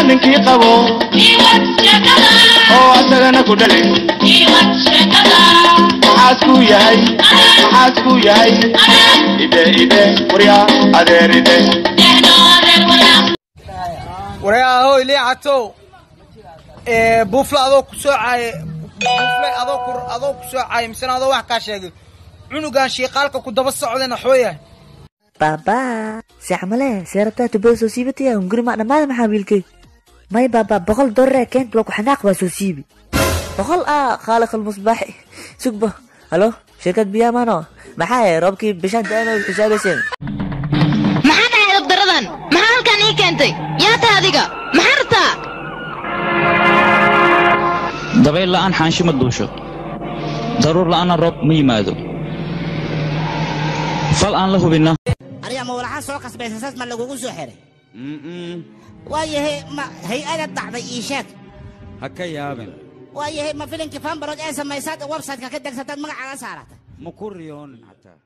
Ninkii qabo oo asagana ku dhalin, maxaasku yahay? Maxaasku yahay? Ide ide warya adeer ide. Waryaa liicatow, buufle adoo ku soo caaye, buufle adoo ku adoo ku soo caaye, misena adoo wax kaa sheegay cunugan shiiqaalka ku daba socdayna waxuu yahay. Baaba sicmale see rabtaa tubada soo siibataya hunguri ma dhammaada? Maxaa wiilkay may baaba $100 ee keent waa ku xanaaq waa soo siibi 100 ah. Khaaliq almusbaaxi sugba. Halo, shirkad biyaha maano, maxaa roobkii bishaan daama xisaabayseen? Maxaa dhacay dogdaradan? Maxaa halkan ii keentay? Yaa tahay adiga? Maxaa rabtaa? Dabayl la'aan xaanshi ma duusho, daruur la'aanna roob ma yimaado, fal aan la hubinna. Aniga ma walaxaan soo kasbaysa saas ma lagugu soo xiray? Waayahe, ma hay-ada dhacday ii sheeg. Ha ka yaabin. Waayahe, ma filinkii fambarod ee samaysaad website-ka ka degsataad magacaaga saarata? Ma ku riyoonin xataa.